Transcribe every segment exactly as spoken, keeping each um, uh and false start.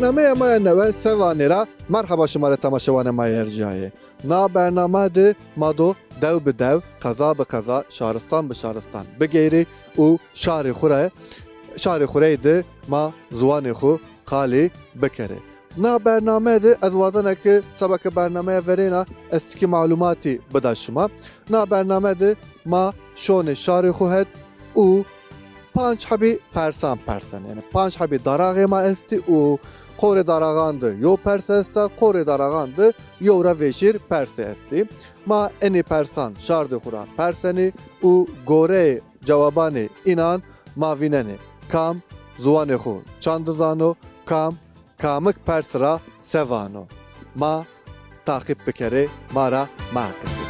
Bernameya ma ya newe Sevanê ra merheba şima rê temaşewanê ma yê erjîyayê. Na bername de ma do dew bi dew, qeza bi qeza, şaristan bi şaristan bigeyrî û şarê xwu rê, şarê xwu rê de ma ziwanê xwu qalî bikerê. Na bername de ez wazena ke seba ke bernameya verêna ez tikî malumatî bida şima. Na bername de ma şonê şarê xwu het û panc hebî persan persen. Yanî panc hebî daraxê ma estî û qorê daraxan de yew pers esta, qorê daraxan de yew ra vêşîr persê estî. Ma enî persan şardê xwu ra persenî û goreyê cewabanê înan ma vînenê kam ziwanê xwu çand zano, kam kamik pers ra se vano. Ma taqîb bikerê, ma ra meqitî.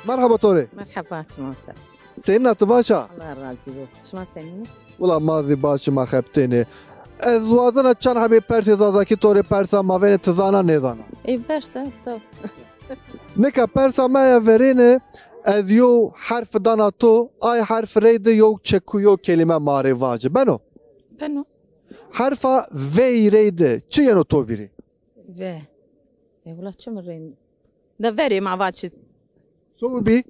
Merheba to rê. Merheba, çima ser. Senîn a, ti baş a? Allah razî bo. Şima senîn î? Wila ma zî baş, şima xebitênê. Ez wazena çend hebê persê zazakî to rê persa, mavênê ti zana nêzana. Ey persa, to. Nika persa ma ya verêne, ez yew herf dana to, ay herf reyde yew çekû, yew kelîme ma rê vace. Beno? Beno. Herfa vey reyde çi yeno to vîrî? Ve. E, wila çi mi reyne? De verê ma vace. Sewbî?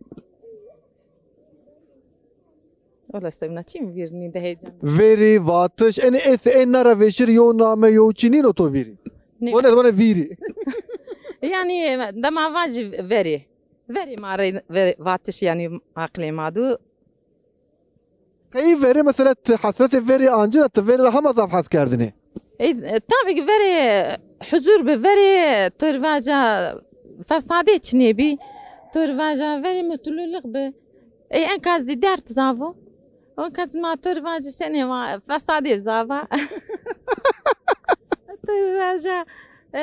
Wala sewna çî mi vîrnî de heyecan. Verî, vatiş, enê êsî, ê na ra vêşîr yew name, yew çî nîno to vîrî? Nê. O ne zaman vîrî? Yanî, dema vacî verî. Verî ma rê ve-, vatiş, yanî aqilê ma du. Qey verî, mesela, ti hesretê verî ancîna, ti verî ra hema zaf hes kerdinî? Ey, e, tabî ki verî huzur bi, verî to rê vaca fesadê çinê bî, to rê vaca verî mutluluk bi. Ey, enka zî derd zaf o. Enka zî ma to rê vacî senê ma fesadê zaf a. To rê vaca, e,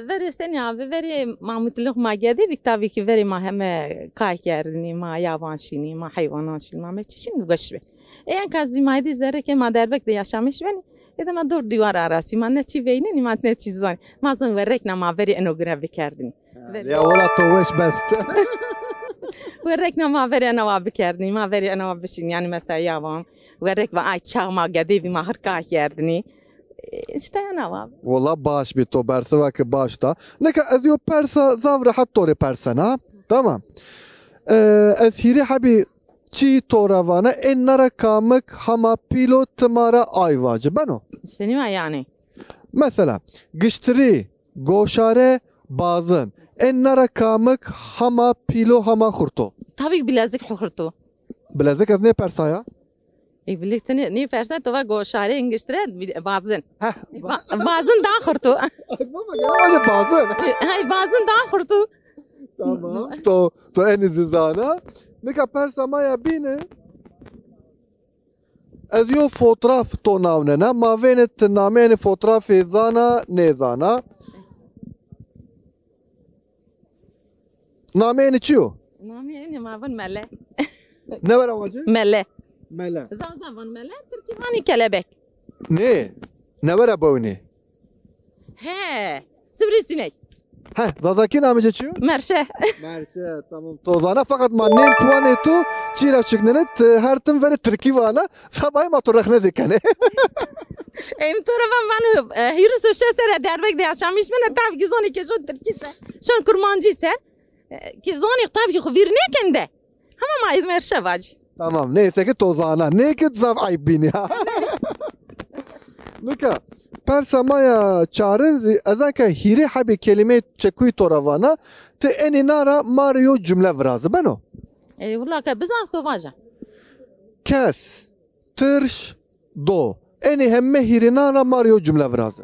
verê senê abi, verê ma mutluluk ma gedê bî, tabî ki verê ma heme kay kerdinî, ma yavan şînî, ma heywanan şînî, ma me çi şînî weş bi. Ey, enka zî ma êdî zerrê ke ma derbek de yaşamış benî. Êdî ma dor dîwar arasî, ma ne çî veynenî, ma ne çî zanî. Ma zon werrekna ma verê eno gure bikerdinî. Ha, verê. Ya wela to weş best. Werrekna ma verê eno wa bikerdinî, ma verê eno wa bişîn, yanî mesela yavan. Werrek ve ay çax ma gedê bî, ma hirka kerdinî. E, îşte ena wa. Wela baş bî to, bersiva ki baş da. Nika ez yew persa zaf rehet to rê persena. Tamam. E, ez hîrê hebî çî to ra vana, ê na ra kamik hema pîl o, ti ma ra ay vace. Beno? Senî ma yanî? Mesela, giştirî, goşare, bazin. Ê na ra kamik hema pîl o, hema xurt o? Tabî ki bilezik xurt o. Bilezik ez nêpersaya. Ê, bilezik ti nê-, nêpersa, to va goşare, giştire, bi-, bazin. Heh. Ba-, bazin daha xurt o. Ay baba, ya vace bazin. Ê, ay, bazin daha xurt o. Tamam. To, to enî zî zana. Nika persa ma ya bîne. Ez yew fotraf to nawnena. Ma vêne ti namê enê fotrafî zana, nêzana. Namê enê çi yo? Namê enê ma vun mele. Ne wera vace? Mele. Mele. Zaza vun mele, tirkî vanî kelebek. Nê. Ne wera bewnî. He. Sivrîsinek. He, zazakî namê ci çi yo? Merşe. Merşe, tamam. To zana, feqet ma nêm puanê to çî ra şiknenê, ti her tim verê tirkî vana, sebayê ma to rexne zî kenê. Em to ra van, van, e, hîris û şeş serre derbek de yaşamış bine, tabî ki zonê ke şon tirkî se. Şon kurmancî se. E, ki zonê tabî ki xwu vîr nêken de. Hema ma ê merşe vacî. Tamam, neyse ki to zana. Nê ki zaf eyb bînî ya. Nika, persa ma ya çarin zî, ez anka hîrê hebê kelîmeyê çekuyî to ra vana, ti enî na ra ma rê yew cumle virazi. Beno? E, wila ke bizan to vaca. Kes, tirş, do. Enî heme hîrênan ra ma rê yew cumle virazi.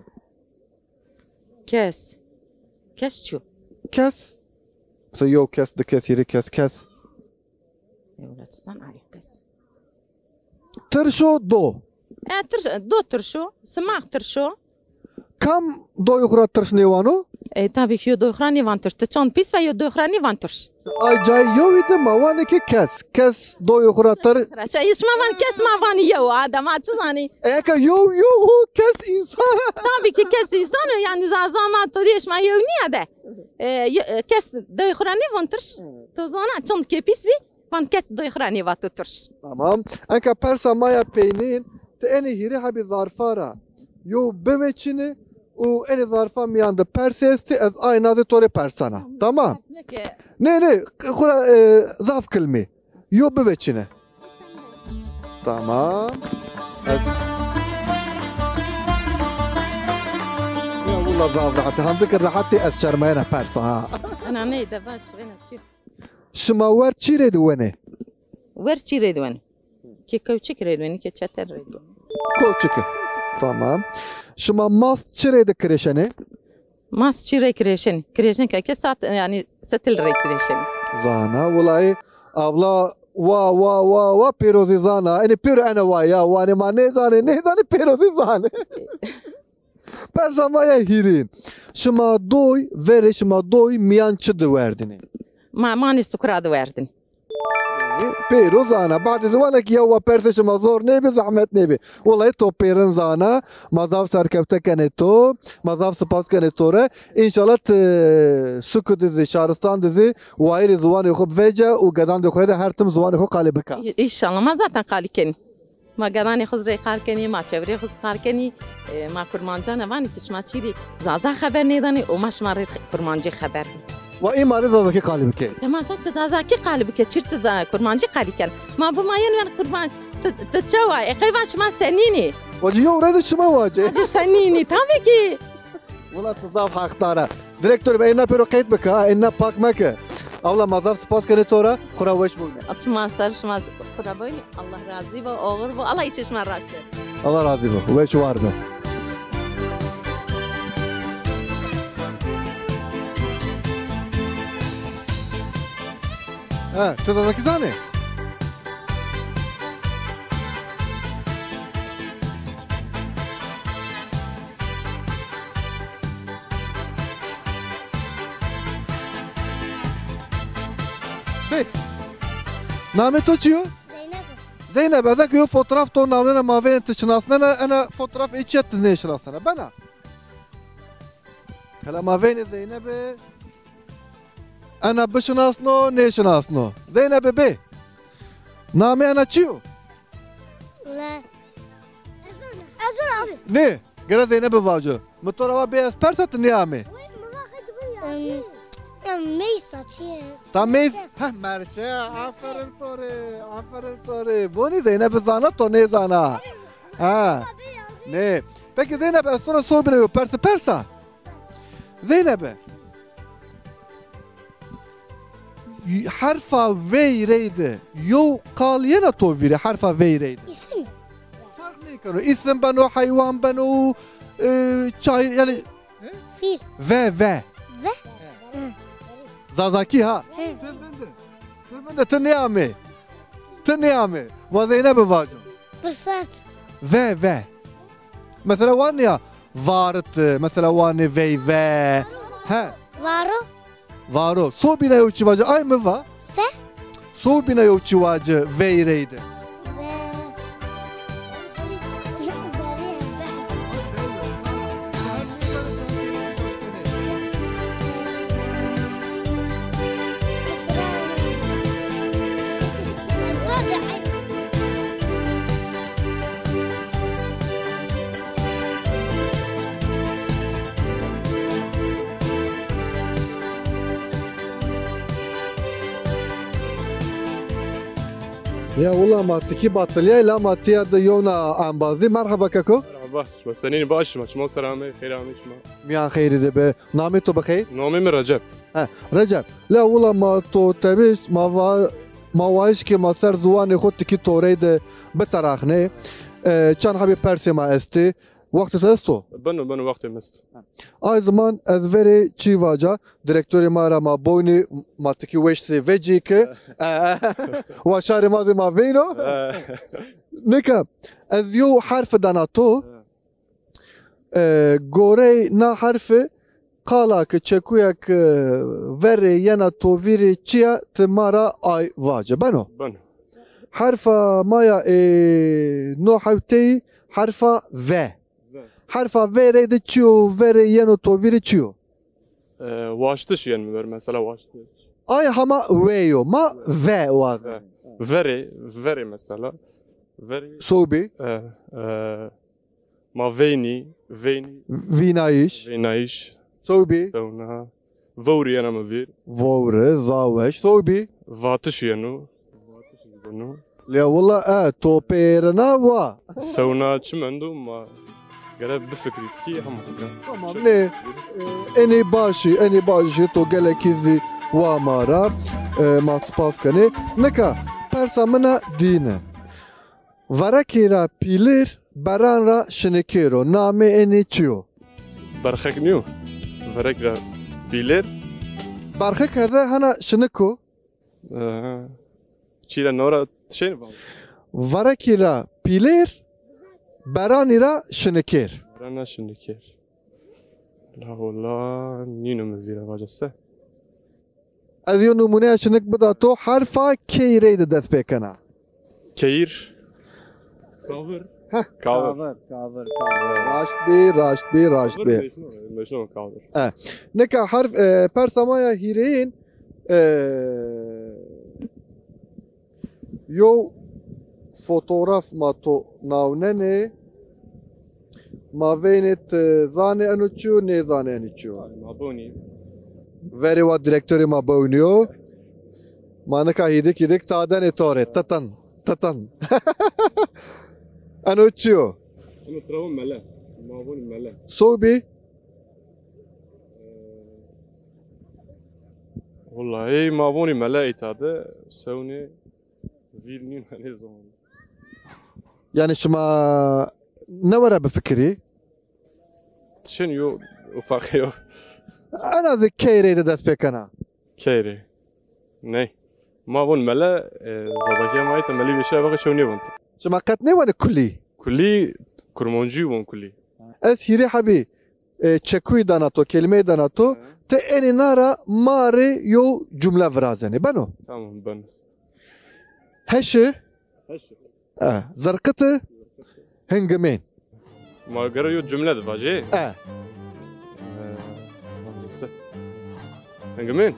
Kes. Kes çi yo? Kes. Mesela yew kes, di kes, hîrê kes, kes. Ewla çitan ayo kes. Tirş o, do. E, tirş, do tirş o, simax tirş o. kam doyê xo ra tirş nêwano? E, tabî ki yo doyê xo ra nêvan tirş. Ti çand pîs ve yo doyê xo ra nêvan tirş. Ay cayê yewî de ma vanê ki kes. Kes doyê xo ra tir- Reşa, şima van kes, ma vanî yew, a, de ma çi zanî? Eke yew, yew û kes însan. Tabî ki kes însan o, yanî Zaza ma to dî şima yew nîya de. E, ye-, e, kes doyê xo ra nêvan tirş. To zana çand ke pîs bî, van kes doyê xo ra nêvato tirş. Tamam. Enka persa ma ya peynîn, ti enê hîrê hebî zarfa ra yew biveçîne û enê zarfa mîyan de persê estî, ez ay nazê to rê persena. Tamam. Neke. Nê, nê, xo ra, e, zaf kilmî. Yo biveçîne. Tamam. Ez... Ya willa zaf rehet. Handike rehetî ez şermayena persa ha. Ana ney de baş vena çi? Şima wer çî rê diwenê? Wer çî rê diwenê? Ke kewçik rê diwenê, ke çeter rê diwenê. Kewçike. Tamam. Şima mast çi rê de kirêşenê? Mast çî rê kirêşenê? Kirêşen ke ke saat, yanî stil rê kirêşenê. Zana, wulay abla wa, wa, wa, wa pêro zî zana. Enê pêro ene wa ya, wanê ma nêzanê, nêzanê pêro zî zanê. Persa ma ya hîrîn. Şima doy, verê şima doy mîyan çi diwerdinê? Ma, manê sukura diwerdinê. Pêro zana. Badê zî wana ki ya wa persê şima zor nêbî, zehmet nêbî. Wulay to pêrin zana, ma zaf serkewte kenê to, ma zaf sipas kenê to rê. Înşallah ti suku de zî, şaristan de zî wayîrê ziwanê xo vece û gedandê xo rê de her tim ziwanê xo qalî bika. Î-, înşallah, ma zaten qalî kenî. Ma gedanê xo zî rê qal kenî, ma çevrê xo zî qal kenî. E, ma kurmancan a vanî ki şima çî rê Zaza xeber nêdanê û ma şima rê kurmancî xeber dî. Wa î ma rê Zazakî qalî bike. Îşte ma zaf tu Zazakî qalî bike, çîr tu za-, kurmancî qalî ken. Ma bi ma yen ven kurman, tu, tu çawa, e, qey va şima senîn î? Wacî yew rê de şima wacê. Wacî senîn î, tabî ki. Wila ti zaf heqdar a. Direktor bê, êna pêro qeyd bike ha, êna pak meke. Abla ma zaf spas kenê to ra, xwu ra weş bûne. Şima ser, şima xwu ra bûne. Allah razî bo, oxir bo. Allah îçê şima raşt kero. Allah razî bo. Weş û war be. He, ti Zazakî zanê? Bê. Namê to çi yo? Zeynep. Zeynep, ez eke yo fotoğraf to nawnena, ma vênê ti şinasnena, ena fotoğraf ê çi ya ti nêşinasnena. Bena? Hela ma vênê Zeynepî. Ena bişinasno, nêşinasno. Zeynepî bê. Namê ena çi yo? Ne. Ez zana abi. Nê, gere Zeynepî vaco. Mi to ra va bê ez persa, ti nêamê. Em, em, meysa çi ye? Ta meyz, heh, merşe, aferin to rê, aferin to rê. Bonî Zeynepî zana, to nêzana. Ha. Nê. Peki Zeynep, ez to ra sobîna yo persi persa? Zeynepî. Herfa vey rey de yew qal yena to vîrê, herfa vey rey de? Îsim. Ferq nêkeno. Îsim beno, heywan beno, e, çay, yanî. Fîl. Ve, ve. Ve? Zazakî ha. He. Ti vinde. Ti vinde, ti nêamê. Ti nêamê. Va Zeynepî vaco. Firsat. Ve, ve. Mesela wanê ya varit, mesela wanê veyve. He. Varo. Varo. Sobîna yew çî vace, ay mi va? Se? Sobîna yew çî vace vey rey de. Ve. Ya wila ma tikî batilîyay la ma tîya de yewna embazî. Merheba keko. Merheba. Şima senîn, baş şima? Şima ser amê, xeyr amê şima. Mîyan xeyrî de be. Namê to bi xeyr? Namê mi Recep. He, Recep. La wila ma to tebîşt, ma va, ma wayîş ke ma ser ziwanê xo tikî to rey de biteraxnê. E, çand hebî persê ma estî. Wextê to esto? Beno, beno, wextê mi est. Ay ziman ez verê çî vaca, direktorê ma ra ma boynî, ma tikî weş sê vecî ki, e, wa şarê ma zî ma veyno. Nika, ez yew herfi dana to. E, gorey na herfi qala ki çekuya ki verê yena to vîrê çi ya, ti ma ra ay vace. Beno? Beno. Herfa ma ya ê no hewteyî herfa V. V. Herfa V rey de çi yo, verê yeno to vîrê çi yo? E, waştiş yen mi ver mesela, waştiş. Ay hama V yo, ma V wazenê. Verê, verê mesela. Verê. Sobî. E, e, ma veynî, veynî. Vînayîş. Veynayîş. Sobî. Sewna. Vewrî yena mi vîr. Vewri, zaweş. Sobî. Vatiş yeno. Vatiş beno. Lê willa, e, to pêrina wa. Sewna çi mendo ma gere bifikrî kî hema bike. Tamam, nê, e, enê başî, enê başî, to gelekî zî wa ma ra, e, ma spas kenê. Nika persa min a dîne. Verekî ra pîlêr, beran ra şinikêr o. Namê enê çi yo? Berxek nîyo. Verek ra pîlêr. Berxek hede hena şinik o. Ee, çî ra no ra tişên va. Verekî ra pîlêr, beranî ra şinikêr. Berana şinikêr. La wala nîno mi vîra vaca se. Ez yo nimûneya şinik bida to, herfa key rey de dest pê kena. Keyir. Kavir. Heh, kavir. Kavir, kavir, kavir. Raşt bî, raşt bî, raşt bî. Kavir meşhur, meşhur kavir. E, nika herf, e, persa ma ya hîrêyin, e, yo fotograf ma to nawnenê. Ma veynê ti zanê eno çi yo, nêzanê eno çi yo. Ma bonî. Verê wa direktorê ma bewnîyo. Ma nika hîdik hîdik tadenê to rê. Titin, titin. Eno çi yo? Eno tira von mele. Ma vonî mele. Sobî? Wallahî ma vonî mele îta de sewnê vîr nîn henê zon. Yanî şima newera bifikirî? Çin yo, ufak yo. En azî key rey de dest pê kena? Key rey. Ney. Ma von mele, e, Zazakîya ma îta melî vêşîya veqê çew nêvon. Şima qet nêwenê kulî? Kulî, kurmancî von kulî. Ez hîrê hebî, e, çekuyî dana to, kelîmeyî dana to, ti enê na ra ma rê yo cumle virazenê. Beno? Tamam, beno. Heşi. Heşi. E, zirqiti. Hingimên. Ma gere yo cumle de vajê. E. E, se. Hingimên.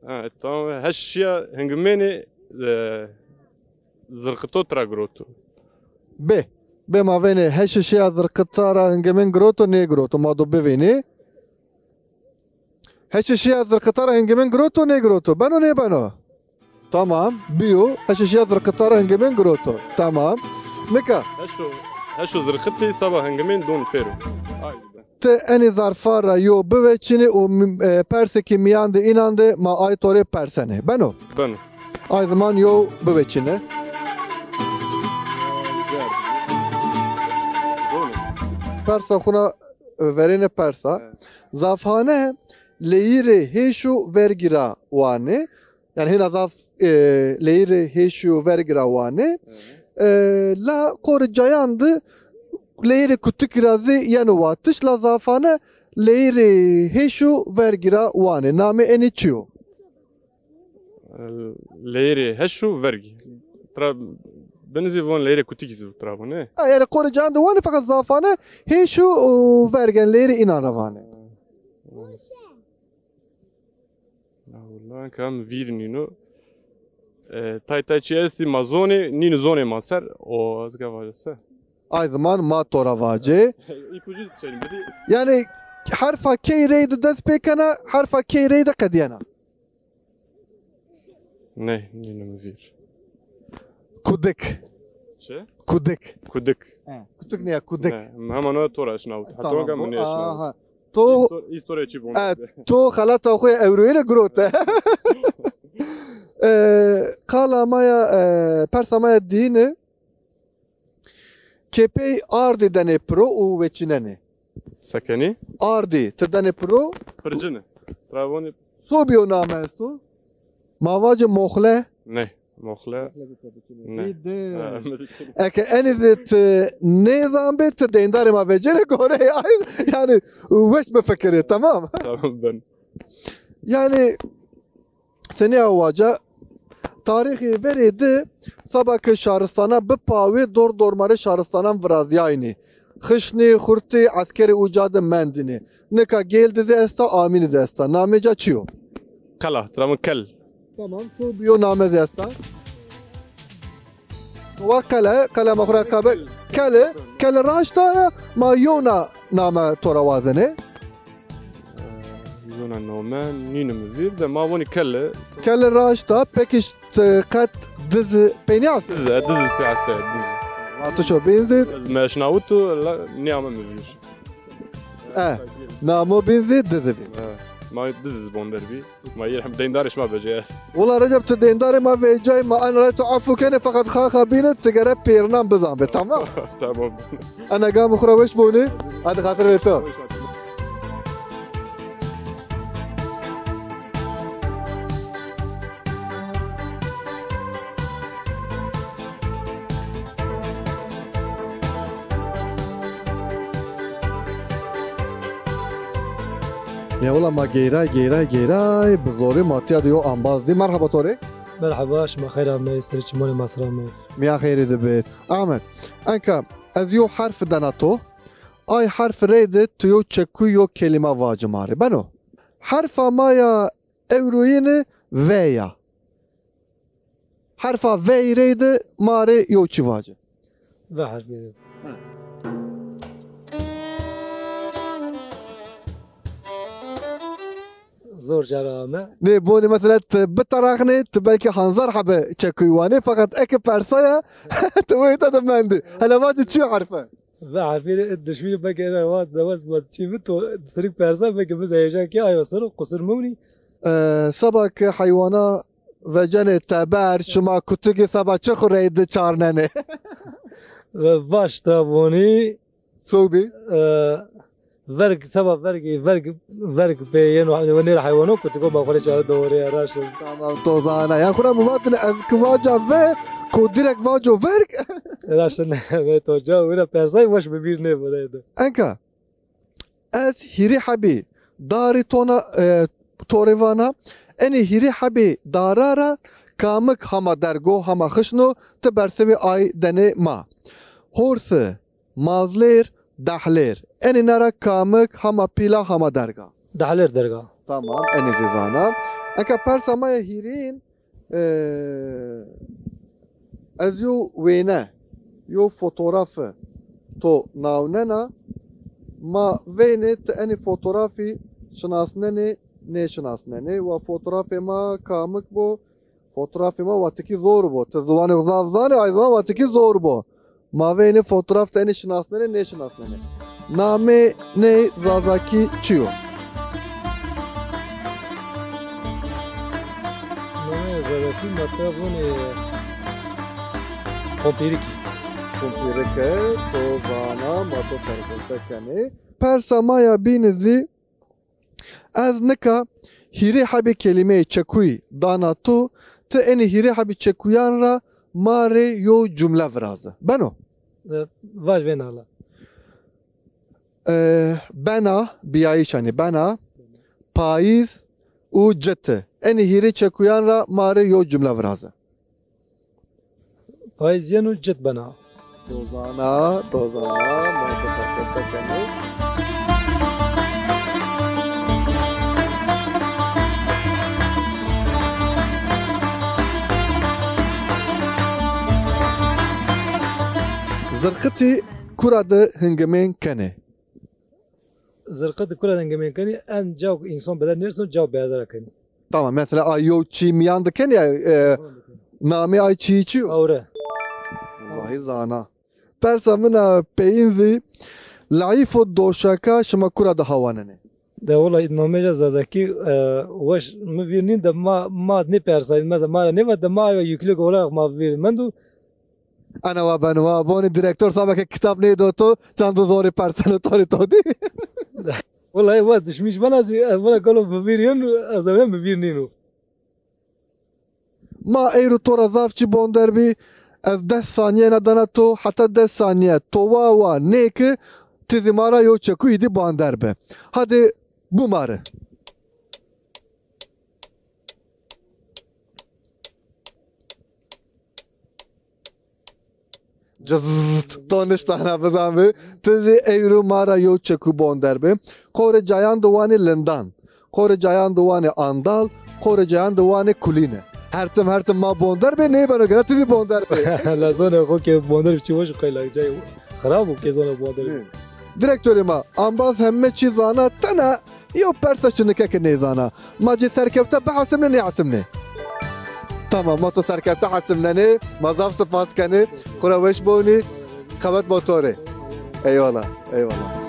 E, tamam. Heşiya hingimênê, e, zirqito tira giroto. Bê. Bê ma vênê heşi şiya zirqita ra hingimên giroto, nêgiroto. Ma do bivênê. Heşi şiya zirqita ra hingimên giroto, nêgiroto. Beno, nêbeno? Tamam, bîyo. Heşi şiya zirqita ra hingimên giroto. Tamam. Nika. Heşo, heşo zirqitî seba hingimên don pêro. Ay. Ti enê zarfa ra yo biveçînê û mi-, e, persêkê mîyan de înan de ma ay to rê persenê. Beno? Beno. Ay ziman yo biveçîne. Persa xwu na, e, verêne persa. Evet. Zafhane leyîrê hêş û vergî ra wanê. Yanî hêna zaf, e, leyîrê hêşî û vergî ra wanê. Hı. E, la qorê cayan de leyîrê kutikî ra zî yeno watiş, la zafane leyîrê hêş û vergî ra wanê. Namê enê çi yo? E, leyîrê heş û vergî. Tira bini zî von, leyîrê kutikî zî tira von, e? Ha, yanî qorê cayan de wanê, feqet zafane hêş û, û vergen leyîrê înan ra vanê. Hı. Ya wullan kam vîr nîno. E, tay tay çi estî ma zonê, nîno zonê ma ser, o ez ga vajo se. Ay ziman ma to ra vacê. İpucu şeyini bidi. Yanî herfa key rey de dest pê kena, herfa key rey de qedîyena. Ne, nîno mi vîr. Kudik. Çi? Kudik. Kudik. He, kutik ne ya, kudik. Ne, hema no to ra eşnawit. Heta tamam, wanga mi nêeşnawit. Aha. To, îstor-, îstorya çi bon. E, to xelata xo ya ewroyîne girote. E, qala ma ya, e, persa ma ya dîne. Kepey ardî denê piro û weçînenê. Sekenî? Ardî, ti denê piro. Pircine. Tira vonî. Sobî yo name esto? Ma vacê moxle. Ne. Moxle. Ne. Eke enî zî ti nêzanbê, ti deyndarê ma vecêrê goreyê ay, yanî weş bifikirê, tamam? Tamam ben. Yanî senî ya waca, tarîxî verê di seba ke şaristana bipawê, dor dormarê şaristanan virazîyaynî. Xişnî, xurtî, eskerê uca de mendînî. Nika Gêl de zî esta, Amînî de esta. Namê ca çi yo? Qela, tira min Kel. Tamam, to biyo name zî esta. Wa Qele, Qele ma xo ra qebe. Kele, Kele raşta ya, ma yewna name to ra wazenê. Yewna name nîno mi vîr de ma vonî Kele. Kele raşta, pekî ti qet Dizi peynî ast? Dizi, e, Dizi pê ast, e, Dizi. Ma tu şo bîn zî? Ez meşnawito, la nîyame mi vîr. E, namo bîn zî Dizi bîn. E, ma Dizi zî bonder bî. Ma yê hem deyndarê şima vecê est. Wela Recep, tu deyndarê ma vecay, ma en ray tu afû kenê, feqet xaxa bîne, ti gere pêrinan bizanbê, tamam? Tamam. Ena gamê xo ra weş bonê, hadi xatir ve to. Ya wela ma geyray, geyray, geyray, bi zorî ma tîya de yo embaz dî. Merheba to rê. Merheba, şima xeyr amey, serê çimanê ma sira amey. Miyan xeyrî de bê. Ahmet, enka ez yo herf dena to. Ay herf reyde tu yo çekuy yo kelîme vaci ma rê. Beno. Herfa ma ya ewroyîne V ya. Herfa V reyde ma rê yo çî vaci. V herfî rê. Zor cara ame. Nê, bonê mesela ti biteraxnê, ti belkî hanzar hebe çekuy wanê, feqet eke persaya, ti wê te de mendî. Hele vaci çi yo herfe? V herfî rê dişmînî beke ena wa dewes wa çî mi to sirik persa beke mi heyecan ke ayo sero qusur mumnî. E, seba ke heywana vecenê teber, şima kutikî seba çi xo reyde çarnenê? Ve vaş ta vonî. Sobî? E, verg, seba vergî, verg, verg pê yeno, nêr heywanon kutiko ma xo rê çare doğru ya, raşt. Tamam, to zana. Ya xo ra mi vatine, ez ki vaca ve, ko direk vaco verg. Raşt ne, ve to ca, wina persay weş bi vîr nêbo reyde. Enka, ez hîrî hebî darî tona, e, to rê vana, enî hîrî hebî dara ra kamik hama derg o, hama xişn o, ti bersivê ay denê ma. Horsi, mazlêr, dehlêr. Enî na ra kamik hama pîl a, hama derg a? Dehlêr derg a. Tamam, enî zî zana. Eka persa ma ya hîrîn, e, ez yo wêne, yo fotoğrafî to nawnena, ma veynê ti enî fotoğrafî şinasnenê, nêşinasnenê. Wa fotoğrafê ma kamik bo? Fotoğrafê ma watikî zor bo. Ti ziwanê xo zaf zanê, ay ziwan watikî zor bo. Ma veynê fotoğraf ti enî şinasnenê, nêşinasnenê. Namê ney zazakî çi yo? Namê zazakî ma te vonê Pompîrikî. Pompîrike, to vana, ma to pergunte kenê. Persa ma ya bînî zî, ez nika hîrê hebî kelîmeyê çekuyî dana tu, ti enî hîrê hebî çekuyan ra ma rê yo cumle viraze. Beno? E, vaj vêna la. E, bena, bîyayîş, yanî bena, payîz û citi. Enî hîrê çekuyan ra ma rê yo cumle viraze. Payîz yeno, cit bena. To zana, to zana, ma to pergunte kenê. Zirqitî kura de hingimên kenê? Zirqitî kura de hingimên kenî, en caw însan bide nêrsin, caw berdera kenî. Tamam, mesela a yew çî mîyan de kenî, e, namê ay çîyî çi yo? Awre. Wellahî zana. Persa min a peyîn zî, leyîf û doşeka şima kura de hawanenê? De wellahî namê ca zazakî, e, weş mi vîr nîn de ma, ma nêpersayîn, mesela ma ra nêva de ma ayo yüklük olarak ma vîr mendo. Ana wa beno, wa vonî direktor saba ke kitab nêdo to, çand û zorî perseno to rê to dî. Wellahî wa dişmîş bena zî, ez vana galo bi vîr yeno, ez ewle bi vîr nîno. Ma eyro to ra zaf çî bonder bî. Ez des sanîye na dana to, heta des sanîye to wa wa nêki, ti zî ma ra yew çekuyî dî bonder bi. Hadê bimari. Cizzt, to niştana bizanbî, ti zî eyro ma ra yew çeku bonder bi. Qorê cayan de wanê lindan, qorê cayan de wanê andal, qorê cayan de wanê kulîne. Her tim her tim ma bonder bê, nêbeno gere ti zî bonder bê. La zonê xo ke bonder bi çi weş o, qey la cay xirab o ke zona bonder bê. Direktorê ma, embaz heme çî zana, tena yew persa şinike ke nêzana. Ma ci serkewte bihesimnê, nêhesimnê? Tamam, ma to serkewte hesimnenê. Ma zaf sipas kenê. Xwu ra weş bonî. Qewet bo to rê. Eyvallah, eyvallah.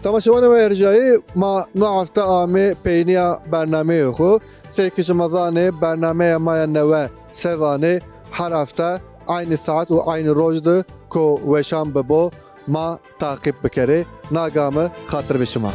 Temaşevanê ma erjayî, ma no hefte amê peynîya bernameyê xwu. Sey ki şima zanê, bernameya ma ya newe se vanê, her hefte eynî saet û eynî roj de ko weşan bibo, ma taqîb bikerê. Na game xatir bi şima.